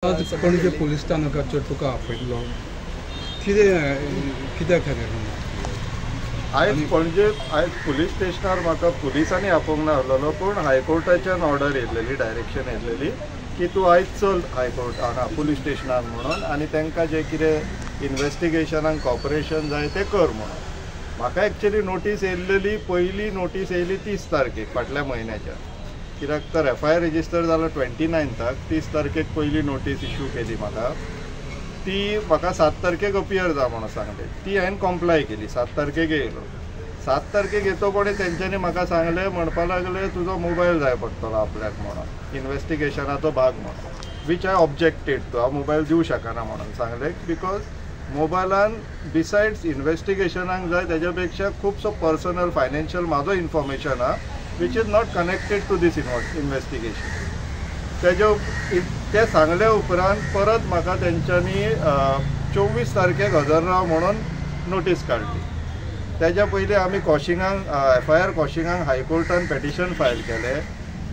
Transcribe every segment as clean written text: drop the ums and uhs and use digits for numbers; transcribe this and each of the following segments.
Panaji police स्थानकाचेर तुका आपयल्लो कितें कित्या खातीर? आयज पणजे आयज पुलीस स्टेशनार म्हाका पुलिसांनी आपोवंक नासलेलो, पूण हायकोर्टाच्यान ऑर्डर येयलेली, डायरेक्शन येयलेली की तूं आयज चल हायकोर्ट हांगा पुलीस स्टेशनार म्हणून आनी तांकां जें कितें इन्वेस्टिगेशनाक कॉपरेशन जाय तें कर म्हणून. म्हाका एक्चुअली नोटीस येयलेली, पयली नोटीस येयली 30 तारखेक फाटल्या म्हयन्याच्या, कित्याक तर एफ I R register जालो 29थाक, 30 तारखेक पयली नोटीस इशू केली म्हाका. ती म्हाका 7 तारखेक अपियर जा म्हणून सांगलें, ती हांवें कॉम्प्लाय केली. 7 तारखेक येयलो. 7 तारखेक येतो कोणी तेंच्यांनी म्हाका सांगलें, म्हणपा लागले तुजो मोबायल जाय पडटलो आपल्याक म्हणून, इन्वेस्टिगेशनाचो भाग म्हणून, which I objected to. हांव मोबायल दिवं शकना म्हणून सांगलें, because मोबायलान बिसायड्स इन्वेस्टिगेशनाक जाय तेज्या पेक्षा खुबसो पर्सनल फायनान्शियल म्हाजो इन्फॉर्मेशन आहा which is not connected to this investigation. तेजे ते सांगले उपरांत परत म्हाका तेंच्यांनी 24 तारखेक हजर राव म्हणून नोटीस काडली. तेज्या पयलीं आमी कॉशिंगांक एफ I R कॉशिंगांक हायकोर्टान पेटिशन फायल केलें.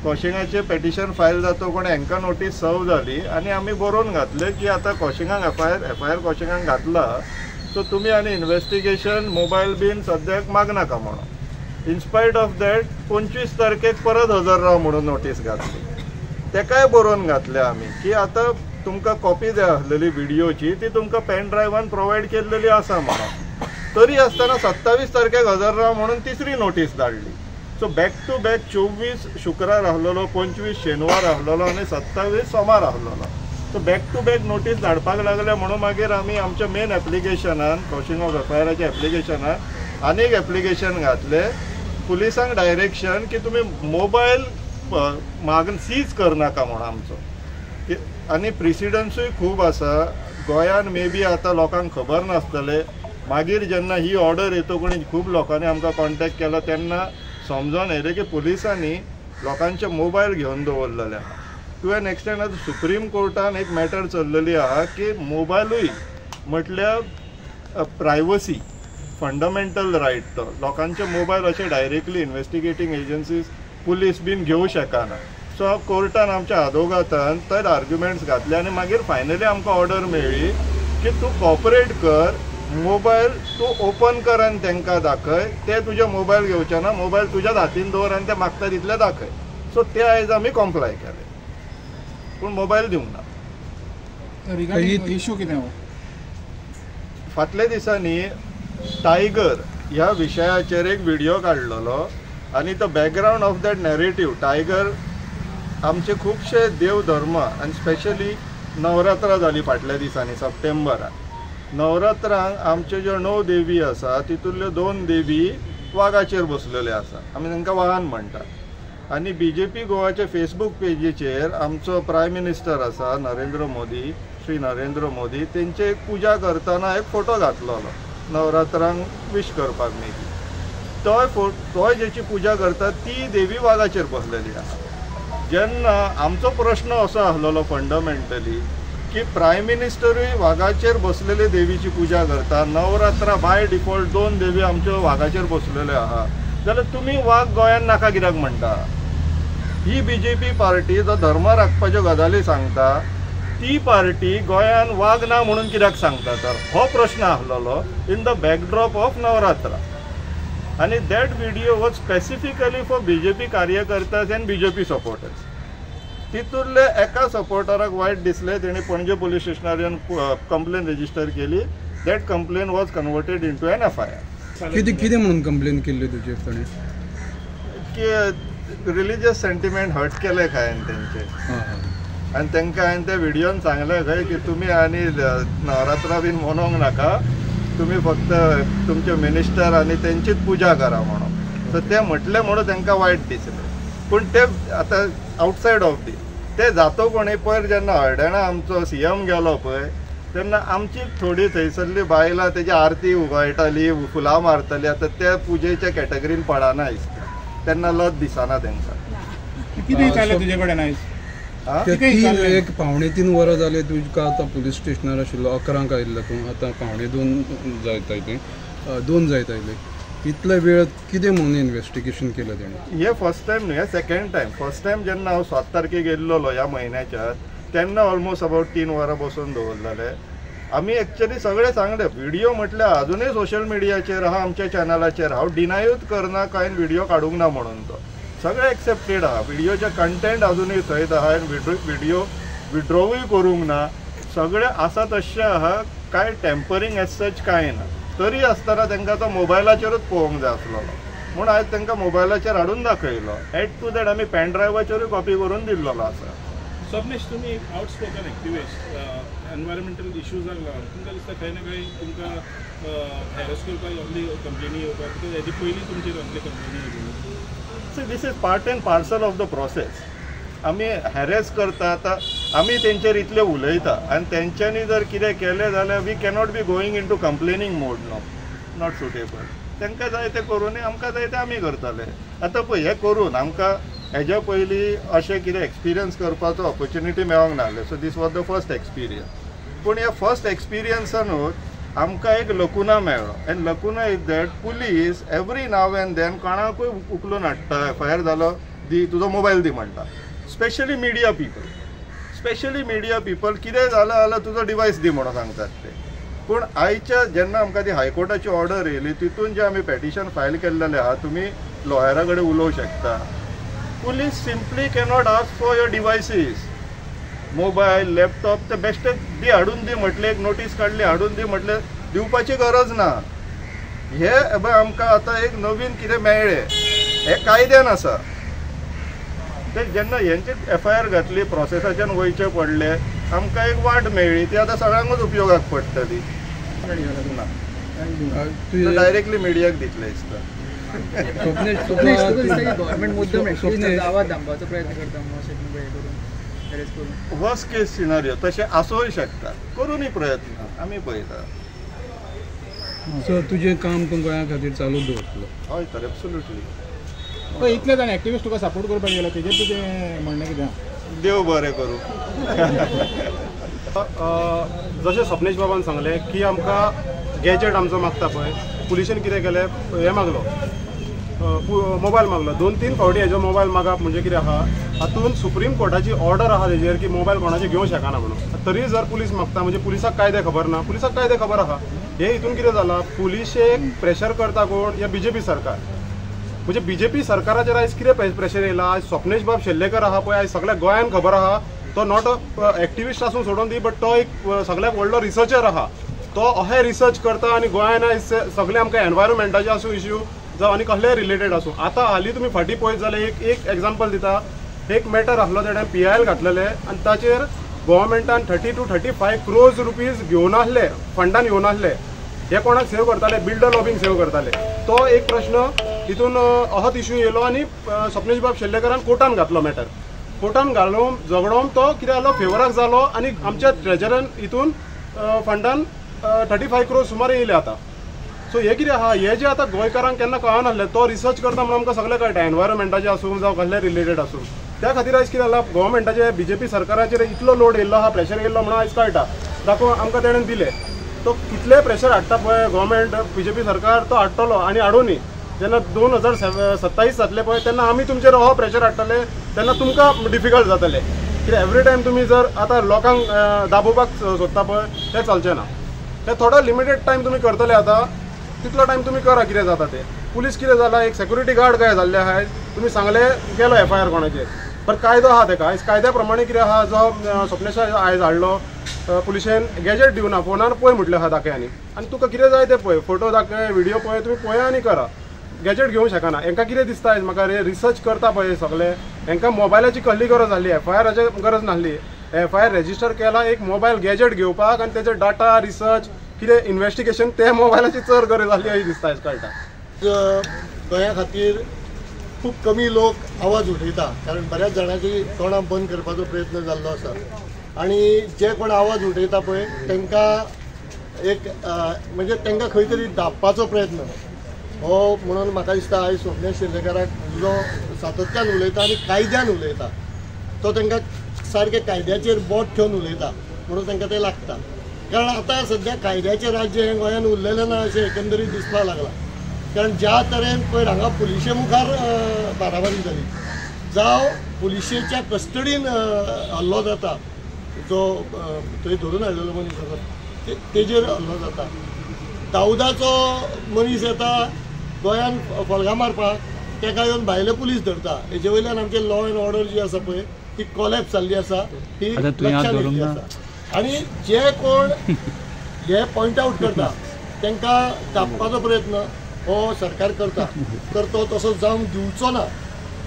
कॉशिंगाचें पेटिशन फायल जातो कोण हांकां नोटीस सर्व जाली आनी आमी बरोवन घातलें की आतां कॉशिंगांक एफ I R कॉशिंगांक घातला, सो तुमी आनी इन्वेस्टिगेशन मोबायल बीन सद्याक मागनाका म्हणून. इनस्पायट ऑफ that 25 तारखेक परत हजर राव म्हणून नोटीस घातली. तेकाय बरोवन घातलें आमी की आतां तुमकां कॉपी जाय आसलेली व्हिडियोची ती तुमकां पेन ड्रायव्हान प्रोवायड केल्लेली आसा म्हणून. तरी आसतना 27 तारखेक हजर राव म्हणून तिसरी नोटीस धाडली. सो बॅक टू बॅक 24 शुक्रार आहलेलो, 25 शेनवार आहलेलो आनी 27 सोमार आहलेलो. So back to back notice धाडपाक लागले म्हणून मागीर आमी आमच्या मेन एप्लिकेशनान कॉशिंग ऑफ एफ I आराच्या एप्लिकेशनान आनीक एप्लिकेशन घातलें, पुलिसांक डायरेक्शन की तुमी मोबायल मागून सीज करनाका म्हणून आमचो. आनी प्रिसिडन्सूय खूब आसा गोंयान, मे बी आतां लोकांक खबर नासतलें, मागीर जेन्ना ही ऑर्डर येतो कोणी खूब लोकांनी आमकां कॉन्टेक्ट केलो तेन्ना समजोन येयलें की पुलिसांनी लोकांचे मोबायल घेवन दवरलेले आहा. टू एन एक्सटेंट आतां सुप्रीम कोर्टान एक मॅटर चल्लेली आहा की मोबायलूय म्हटल्यार प्रायवसी फंडामेंटल रायट, तो लोकांचे मोबायल अशे डायरेक्टली इन्वेस्टिगेटींग एजन्सीज पुलीस बीन घेवं शकना. सो कोर्टान आमच्या आदोगातान तर आर्ग्युमेंट्स घातले आनी मागीर फायनली आमकां ऑर्डर मेळ्ळी की तूं कॉपरेट कर, मोबायल तूं ओपन कर आनी तांकां दाखय, ते तुजे मोबायल घेवचे ना, मोबायल तुज्याच हातीन दवर आनी ते मागता तितले दाखय. सो ते आयज आमी कॉम्प्लाय केले, पूण मोबायल दिवंक ना. रिगार्डिंग इशू कितें हो? फाटल्या दिसांनी टायगर ह्या विशयाचेर एक व्हिडियो काडलेलो आनी तो background of that narrative, tiger आमचे खुबशे देव धर्म आनी स्पेशली नवरात्रां जाली फाटल्या दिसांनी सप्टेंबरान. नवरात्रांक आमच्यो ज्यो 9 देवी आसा तितूंतल्यो 2 देवी वागाचेर बसलेल्यो आसा, आमी तांकां वाहन म्हणटात. आनी बी जे पी गोवाच्या फेसबूक पेजीचेर आमचो प्रायम मिनिस्टर आसा नरेंद्र मोदी, श्री नरेंद्र मोदी, तेंचे एक पुजा करतना एक फोटो घातलेलो नवरात्रांक विश करपाक. मे बी तोय जेची पुजा करता ती देवी वागाचेर बसलेली आसा. जेन्ना आमचो प्रश्न असो आसलेलो फंडामेंटली की प्रायम मिनिस्टरूय वागाचेर बसलेले देवीची पुजा करता, नवरात्रा बाय डिफॉल्ट 2 देवी आमच्यो वागाचेर बसलेल्यो आहा, जाल्यार तुमी वाग गोंयान नाका कित्याक म्हणटा? ही बी जे पी पार्टी जो धर्म राखपाच्यो गजाली सांगता ती पार्टी गोंयान वाग ना म्हणून कित्याक सांगता? तर हो प्रश्न आसलेलो in the backdrop of Navratra. आनी that video was specifically for B J P कार्यकर्तास and B J P supporters. तितूंतले एका सपोर्टराक वायट दिसलें, तेणी पणजे पुलीस स्टेशनार येवन कंप्लेन रजिस्टर केली. That complain was converted into an F I R. कितें कितें म्हणून कंप्लेन केल्ली तुजेर ताणें? की रिलिजियस सेंटिमेंट हर्ट केले खंय हांवें तेंचे, आनी तांकां हांवें त्या व्हिडियोन सांगलें खंय की तुमी आनी नवरात्रां बीन मनोवंक नाका, तुमी फक्त तुमचे मिनिस्टर आनी तेंचीच पुजा करा म्हणून. सो ते म्हटलें म्हणून तांकां वायट दिसलें, पूण ते आतां आवटसायड ऑफ दी ते जातो कोणी पयर जेन्ना हळदणा आमचो सी एम गेलो पळय तेन्ना आमची थोडी थंयसरली बायलां तेजी आरती उबाळटाली, फुलां मारताली. आतां ते पुजेच्या कॅटेगरीन पडना दिसता, तेन्ना लज दिसना तांकां. कितें जालें तुजे कडेन आयज? एक 2.75 वरां जाले तुका आतां पुलीस स्टेशनार आशिल्लो, 11 आयिल्लो तूं, आतां 1:45 जायत आयली, 2 जायत आयली. इतले वेळ कितें म्हणून इन्वेस्टिगेशन केलें तेणें? हे फर्स्ट टायम न्हय, हे सेकंड टायम. फर्स्ट टायम जेन्ना हांव 7 तारखेक येयल्लो ह्या म्हयन्याच्या तेन्ना ऑलमोस्ट अबावट 3 वरां बसोवन दवरलेले. आमी एक्चुअली सगळें सांगलें. व्हिडियो म्हटल्यार अजुनूय सोशल मिडियाचेर आहा, आमच्या चॅनलाचेर. हांव डिनायूच करना कांय व्हिडियो काडूंक ना म्हणून, तो सगळें एक्सेप्टेड आहा. व्हिडियोचे कंटेंट अजुनूय थंयच आहा आनी व्हिडियो विड्रॉवूय करूंक ना, सगळें आसा तशें आहा, कांय टेम्परींग एज सच कांय ना. तरी आसतना तांकां तो मोबायलाचेरूच पळोवंक जाय आसलेलो म्हूण आयज तांकां मोबायलाचेर हाडून दाखयलो. एड टू that आमी पेन ड्रायव्हाचेरूय कॉपी करून दिल्लेलो आसा. स्वप्नेश, तुमी एक आउटस्पोकन एक्टिविस्ट, एनवायरमेंटल इश्यूजाक लागून तुमकां दिसता खंय ना खंय तुमकां हॅरस करपाक असली कंप्लेनी येवपाक, because हेजी पयलीं तुमचेर असली कंप्लेनी येयली. See, this is part and parcel of the process. आमी हॅरेस करता, आतां आमी तेंचेर इतले उलयता आनी तेंच्यांनी जर कितें केलें जाल्यार we cannot be going into complaining mode. No, not suitable. तांकां जाय तें करूं, आमकां जाय तें आमी करताले. आतां पळय हें करून आमकां हेज्या पयलीं अशें कितें एक्सपिरियन्स करपाचो ऑपॉर्च्युनिटी मेळोंक नासलें. So this was the first experience. पूण ह्या फर्स्ट एक्सपिरियन्सानूच आमकां एक लकुना मेळ्ळो. And lacuna is that police every now and then कोणाकूय उखलून हाडटा, एफ I R जालो दी, तुजो मोबायल दी म्हणटा. Specially media people, specially media people कितें जालां जाल्यार तुजो डिवायस दी म्हणून सांगतात ते. पूण आयच्या जेन्ना आमकां ती हायकोर्टाची ऑर्डर येयली तितून जें आमी पेटिशन फायल केल्लेलें आहा, तुमी लॉयरा कडेन उलोवंक शकता. Police simply cannot ask for your devices, mobile, laptop. ते बेश्टे दी हाडून दी म्हटलें, एक नोटीस काडली हाडून दी म्हटलें, दिवपाची गरज ना. हे पळय आमकां आतां एक नवीन कितें मेळ्ळें, हें कायद्यान आसा. ते जेन्ना हेंचे एफ I R घातली, प्रोसेसाच्यान वयचें पडलें, आमकां एक वाट मेळ्ळी, ती आतां सगळ्यांकूच उपयोगाक पडटली. ना, डायरेक्टली मिडियाक दितले दिसता. वर्स्ट केस सिनारियो तशें आसूंय शकता, करूनय प्रयत्न आमी पळयता. सो तुजें काम तूं गोंया खातीर चालू दवरतलो? हय सर, एब्सोल्युटली. पळय इतले जाण एक्टिविस्ट तुका सपोर्ट करपाक गेला, तेजेर तुजें म्हणणें कितें? देव बरें करूं. जशें स्वप्नेश बाबान सांगलें की आमकां गॅजेट आमचो मागता पळय, पुलिशेन कितें केलें, हें मागलो, मोबायल मागलो. 2-3 फावटी हेजो मोबायल मागप म्हणजे कितें आहा, हातून सुप्रीम कोर्टाची ऑर्डर आहा तेजेर की मोबायल कोणाचे घेवंक शकना म्हणून. तरी जर पुलीस मागता म्हणजे पुलिसाक कायदे खबर ना, पुलिसाक कायदे खबर आहा. हे हितून कितें जालां, पुलिशेक प्रेशर करता कोण, या बीजेपी सरकार. म्हणजे बीजेपी सरकाराचेर आयज कितें प्रेशर येयला. आयज स्वप्नेश बाब शेल्लेकर आहा पळय, आयज सगळ्या गोंयान खबर आहा, तो not a activist आसूं सोडून दी, बट तो एक सगळ्याक व्हडलो रिसर्चर आहा. तो अशें रिसर्च करता आनी गोंयान आयज सगळे आमकां एनवायरमेंटाचे आसूं इश्यू जावं आनी कसले रिलेटेड आसूं. आतां हालीं तुमी फाटीं पळयत जाल्यार एक एग्जाम्पल दिता, एक मॅटर आसलो तेणें पी I L घातलेलें आनी ताचेर गोवोरमेंटान 30 to 35 crores rupees घेवन आसले, फंडान घेवन आसले. हे कोणाक सेव करताले, बिल्डर लॉबींग सेव करताले. तो एक प्रश्न तितून अहोच इश्यू येयलो आनी स्वप्नेश बाब शेल्लेकरान कोर्टान घातलो मॅटर. कोर्टान घालून झगडोवन तो कितें जालो, फेवराक जालो आनी आमच्या ट्रेजरान हितून फंडान 35 क्रोर्स सुमार येयले आतां. सो हे कितें आहा, हे जे आतां गोंयकारांक केन्ना कळनासलें, तो रिसर्च करता म्हणून आमकां सगळें कळटा, एनवायरमेंटाचें आसूं जावं कसलें रिलेटेड आसूं. त्या खातीर आयज कितें जालां, गोवोरमेंटाचे बीजेपी सरकाराचेर इतलो लोड येयल्लो आहा, प्रेशर येयल्लो म्हणून आयज कळटा. दाखोवन आमकां तेणें दिलें. तो कितले प्रेशर हाडटा पळय गोवोरमेंट, बीजेपी सरकार, तो हाडटलो आनी हाडुनी. जेन्ना 2027 जातले पळय तेन्ना आमी तुमचेर हो प्रेशर हाडटले, तेन्ना तुमकां डिफिकल्ट जातलें. कित्याक एवरी टायम तुमी जर आतां लोकांक दाबोवपाक सोदता पळय तें चलचें ना. ते थोडो लिमिटेड टायम तुमी करतले, आतां तितलो टायम तुमी करा कितें जाता तें. पुलीस कितें जाला, एक सेक्युरिटी गार्ड काय जाल्ले आहा, तुमी सांगलें गेलो एफ I R कोणाचेर, बट कायदो आहा तेका. आयज कायद्या प्रमाणे कितें आहा, जो स्वप्नेश आयज हाडलो पुलिशेन गॅजेट दिवना, फोनार पळय म्हटलें आहा दाखय आनी आनी तुका कितें जाय तें पळय, फोटो दाखय, व्हिडियो पळय, तुमी पळया आनी करा. गॅजेट घेवंक शकना. हेंकां कितें दिसता आयज म्हाका रे, रिसर्च करता पळय सगळे, हेंकां मोबायलाची कसली गरज आसली, एफ I आराची गरज नासली. एफ I R register केला एक मोबायल गॅजेट घेवपाक आनी तेजे डाटा रिसर्च कितें इन्वेस्टिगेशन ते मोबायलाची चड गरज आसली अशें दिसता आयज कळटा. गोंया खातीर खूब कमी लोक आवाज उठयता, कारण बऱ्याच जाणांची तोंडां बंद करपाचो प्रयत्न जाल्लो आसा आनी जे कोण आवाज उठयता पळय तांकां एक म्हणजे तांकां खंय तरी दाबपाचो प्रयत्न हो. म्हणून म्हाका दिसता आयज स्वप्नेश शेल्लेकराक जो सातत्यान उलयता आनी कायद्यान उलयता, तो तांकां सारकें कायद्याचेर बोट ठेवन उलयता म्हणून तांकां तें लागता. कारण आतां सद्या कायद्याचें राज्य हें गोंयान उरलेलें ना अशें एकंदरीत दिसपाक लागलां. कारण ज्या तरेन पयर हांगा पुलिशे मुखार बाराबारी जाली, जावं पुलिशेच्या कस्टडीन हल्लो जाता, जो थंय धरून हाडलेलो मनीस आसा तेजेर हल्लो जाता. दाऊदाचो मनीस येता गोंयान फोल्गां मारपाक, तेका येवन भायले पुलीस धरता. हेजे वयल्यान आमचे लॉ एंड ऑर्डर जी आसा पळय ती कॉलॅप्स जाल्ली आसा, ती लक्षांत येयल्ली आसा. आनी जे कोण हे पॉयंट आवट करता तांकां दाबपाचो प्रयत्न हो सरकार करता, तर तो तसो जावंक दिवचो ना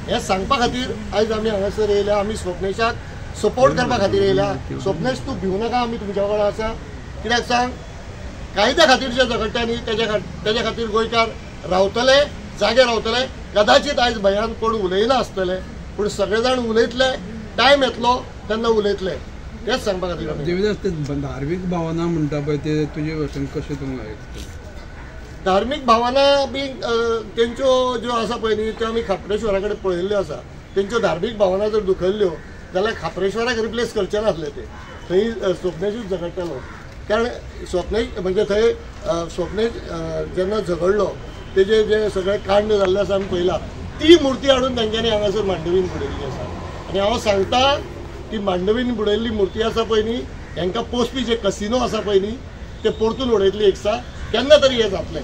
हें सांगपा खातीर आयज आमी हांगासर येयल्या. आमी स्वप्नेशाक सपोर्ट करपा खातीर येयल्या. स्वप्नेश तूं भिवू नाका, आमी तुमच्या वांगडा आसा. कित्याक सांग, कायद्या खातीर जे झगडटा न्ही तेज्या खातीर गोंयकार रावतले, जागे रावतले. कदाचित आयज भंयान कोण उलयना आसतले, पूण सगळे जाण उलयतले, टायम येतलो तेन्ना उलयतले, तेच सांगपा खातीर. देविदास, ते धार्मीक भावना म्हणटा पळय ते तुजे भशेन कशें तूं आयकता? धार्मीक भावना बी तेंच्यो ज्यो आसा पळय न्ही त्यो आमी खाप्रेश्वरा कडेन पळयल्ल्यो आसा. तेंच्यो धार्मीक भावना जर दुखयल्ल्यो जाल्यार खाप्रेश्वराक रिप्लेस करचे नासले ते, थंय स्वप्नेशूच झगडटालो. कारण स्वप्नेश म्हणजे थंय स्वप्नेश जेन्ना झगडलो तेजे जे सगळे कांड जाल्ले आसा आमी पळयला, ती मुर्ती हाडून तेंच्यांनी हांगासर मांडवीन बुडयल्ली आसा. आनी हांव सांगता ती मांडवीन बुडयल्ली मुर्ती आसा पळय न्ही, हेंकां पोसपी जे कसिनो आसा पळय न्ही ते परतून उडयतली एक दिसा, केन्ना तरी हें जातलें.